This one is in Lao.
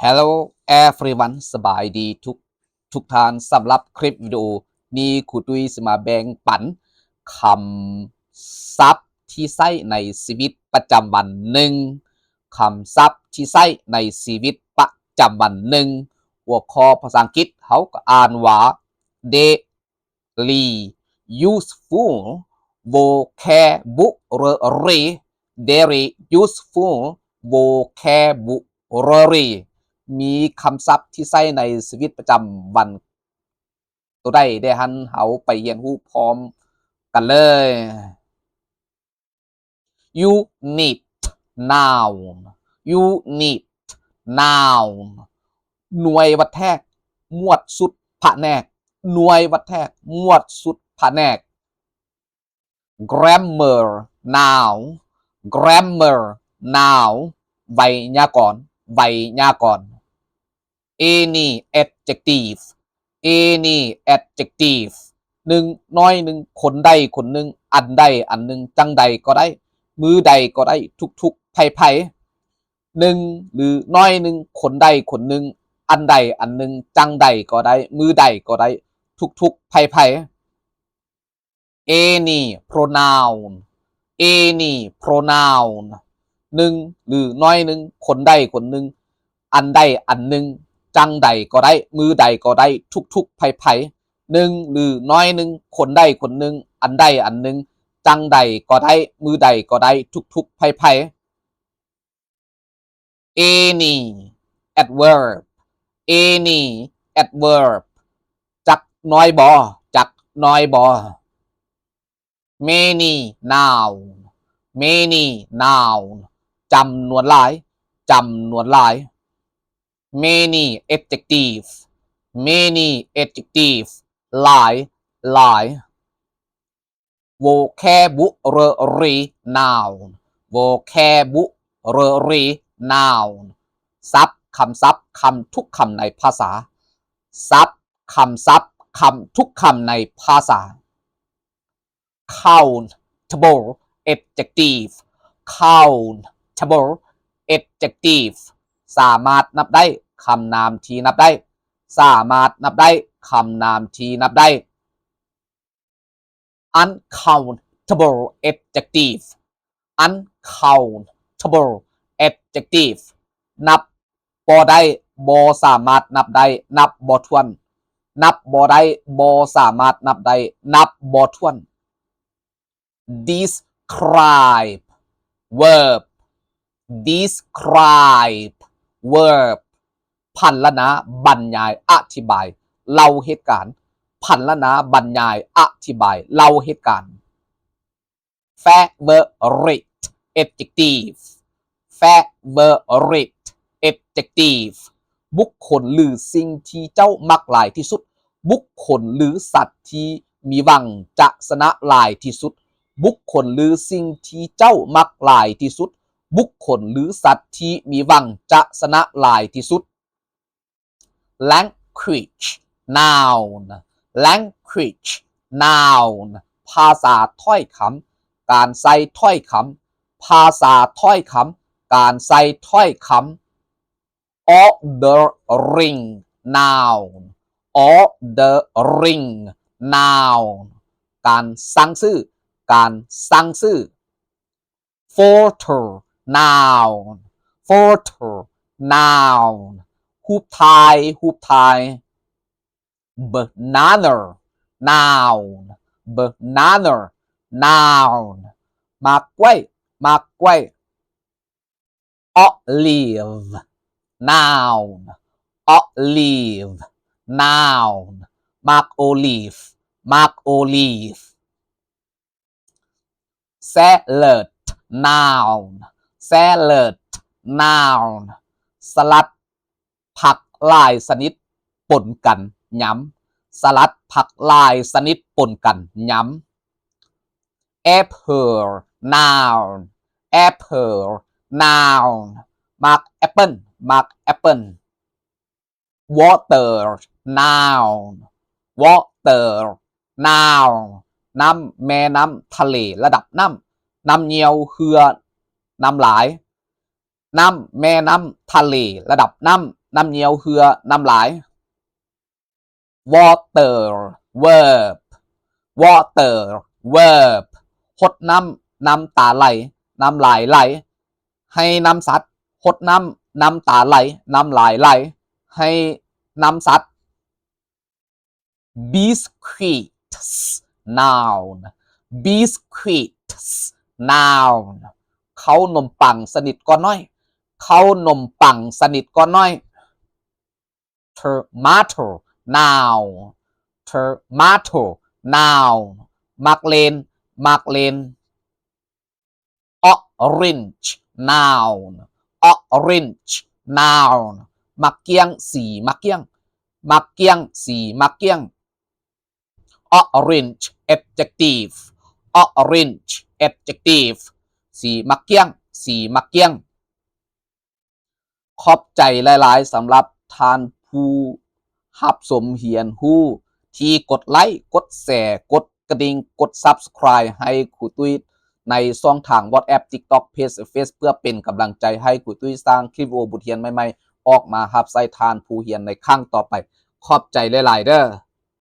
Hello everyone ສະບາຍດີທຸກ ທຸກທ່ານ. ສຳລັບຄລິບວິດີໂອນີ້ ຄູຕຸ້ຍຊິມາແບ່ງປັນຄຳສັບທີ່ໃຊ້ໃນຊີວິດປະຈຳວັນໜຶ່ງ, ຄຳສັບທີ່ໃຊ້ໃນຊີວິດປະຈຳວັນໜຶ່ງ. ຫົວຂໍ້ພາສາອັງກິດເຮົາກໍອ່ານວ່າ Daily Useful Vocabulary, Daily Useful Vocabulary ມີຄຳສັບທີ່ໃຊ້ໃນຊີວິດປະຈຳວັນໂຕໃດແດ່ຫັ້ນ? ເຮົາໄປຮຽນຮູ້ພ້ອມກັນເລີຍ. Unit, noun. Unit, noun. ໜ່ວຍວັດແທກ, ໝວດ, ຊຸດ, ພະແນກ. ໜ່ວຍວັດແທກ, ໝວດ, ຊຸດ, ພະແນກ. Grammar, noun. Grammar, noun. ໄວຍາກອນ, ໄວຍາກອນ. Any adjective, any adjective. ໜຶ່ງ, ໜ້ອຍໜຶ່ງ, ຄົນໃດຄົນໜຶ່ງ, ອັນໃດອັນໜຶ່ງ, ຈັ່ງໃດກໍໄດ້, ມື້ໃດກໍໄດ້, ທຸກໆ, ໃຜໆ. ໜຶ່ງ ຫຼື ໜ້ອຍໜຶ່ງ, ຄົນໃດຄົນໜຶ່ງ, ອັນໃດອັນໜຶ່ງ, ຈັ່ງໃດກໍໄດ້, ມື້ໃດກໍໄດ້, ທຸກໆ, ໃຜໆ. Any pronoun, any pronoun. ໜຶ່ງ ຫຼື ໜ້ອຍໜຶ່ງ, ຄົນໃດຄົນໜຶ່ງ, ອັນໃດອັນໜຶ່ງ, ຈັ່ງໃດກໍໄດ້, ມື້ໃດກໍໄດ້, ທຸກໆ, ໃຜໆ. ໜຶ່ງ ຫຼື ໜ້ອຍໜຶ່ງ, ຄົນໃດຄົນໜຶ່ງ, ອັນໃດອັນໜຶ່ງ, ຈັ່ງໃດກໍໄດ້, ມື້ໃດກໍໄດ້, ທຸກໆ, ໃຜໆ. Any adverb, any adverb. ຈັກໜ້ອຍບໍ່? ຈັກໜ້ອຍບໍ່? Many, noun. Many, noun. ຈຳນວນຫຼາຍ, ຈຳນວນຫຼາຍ. Many, adjective. Many, adjective. ຫຼາຍ, ຫຼາຍ. Vocabulary, noun. Vocabulary, noun. ສັບ, ຄຳສັບ, ຄຳທຸກຄຳໃນພາສາ. ສັບ, ຄຳສັບ, ຄຳທຸກຄຳໃນພາສາ. Countable, adjective. Countable, adjective. ສາມາດນັບໄດ້, ຄຳນາມທີ່ນັບໄດ້. ສາມາດນັບໄດ້, ຄຳນາມທີ່ນັບໄດ້. Uncountable, adjective. Uncountable, adjective. ນັບບໍ່ໄດ້, ບໍ່ສາມາດນັບໄດ້, ນັບບໍ່ຖ້ວນ. ນັບບໍ່ໄດ້, ບໍ່ສາມາດນັບໄດ້, ນັບບໍ່ຖ້ວນ. Describe, verb. Describe, verb. ພັນລະນາ, ບັນຍາຍ, ອະທິບາຍ, ເລົ່າເຫດການ. ພັນລະນາ, ບັນຍາຍ, ອະທິບາຍ, ເລົ່າເຫດການ. Favorite, adjective. Favorite, adjective. ບຸກຄົນ ຫຼື ສິ່ງທີ່ເຈົ້າມັກຫຼາຍທີ່ສຸດ. ບຸກຄົນ ຫຼື ສັດທີ່ມີຫວັງຈະຊະນະຫຼາຍທີ່ສຸດ. ບຸກຄົນ ຫຼື ສິ່ງທີ່ເຈົ້າມັກຫຼາຍທີ່ສຸດ. ບຸກຄົນ ຫຼື ສັດທີ່ມີຫວັງຈະຊະນະຫຼາຍທີ່ສຸດ. Language, noun. Language, noun. ພາສາ, ຖ້ອຍຄຳ, ການໃຊ້ຖ້ອຍຄຳ. ພາສາ, ຖ້ອຍຄຳ, ການໃຊ້ຖ້ອຍຄຳ. Ordering, noun. Ordering, noun. ການສັ່ງຊື້, ການສັ່ງຊື້. Water, noun. Water, noun. ຮູບຖ່າຍ, ຮູບຖ່າຍ. Banana, noun. Banana, noun. ໝາກກ້ວຍ, ໝາກກ້ວຍ. Olive, noun. Olive, noun. ໝາກໂອລີບ, ໝາກໂອລີບ. Salad, noun. Salad, noun. ສະຫຼັດ, ຜັກຫຼາຍຊະນິດປົນກັນ, ຍຳ. ສະຫຼັດ, ຜັກຫຼາຍຊະນິດປົນກັນ, ຍຳ. Apple, noun. Apple, noun. ໝາກແອັບເປິນ, ໝາກແອັບເປິນ. Water, noun. Water, noun. ນ້ຳ, ແມ່ນ້ຳ, ທະເລ, ລະດັບນ້ຳ. ນ້ຳຍ່ຽວ, ເຮືອ, ນ້ຳລາຍ. ນ້ຳ, ແມ່ນ້ຳ, ທະເລ, ລະດັບນ້ຳ. ນ້ຳຍ່ຽວເຫື່ອ ນ້ຳລາຍ. Water verb water verb ຫົດນ້ຳ ນ້ຳຕາໄຫຼ ນ້ຳລາຍໄຫຼ. ໃຫ້ນ້ຳສັດ ຫົດນ້ຳ ນ້ຳຕາໄຫຼ ນ້ຳລາຍໄຫຼ. ໃຫ້ນ້ຳສັດ. Biscuits noun biscuits noun ເຂົ້າໜົມປັງຊະນິດກ້ອນນ້ອຍ ເຂົ້າໜົມປັງຊະນິດກ້ອນນ້ອຍ. Tomato noun tomato noun ໝາກເລັ່ນ ໝາກເລັ່ນ. Orange noun orange noun ໝາກກ້ຽງ ສີໝາກກ້ຽງ ໝາກກ້ຽງ ສີໝາກກ້ຽງ. Orange adjective orange adjective ສີໝາກກ້ຽງ ສີໝາກກ້ຽງ. ຂອບໃຈຫຼາຍໆ ສຳລັບທ່ານຜູ້ຮັບຊົມຮຽນຮູ້ ທີ່ກົດໄລ ກົດແຊ ກົດກະດິ່ງ ກົດ Subscribe ໃຫ້ຄູຕຸ້ຍໃນຊ່ອງທາງ WhatsApp TikTok Page Face ເພື່ອເປັນກຳລັງໃຈໃຫ້ຄູຕຸ້ຍສ້າງຄລິບວິດີໂອບົດຮຽນໃໝ່ໆ ອອກມາຮັບໃຊ້ທ່ານຜູ້ຮຽນໃນຄັ້ງຕໍ່ໄປ. ຂອບໃຈຫຼາຍໆເດີ້.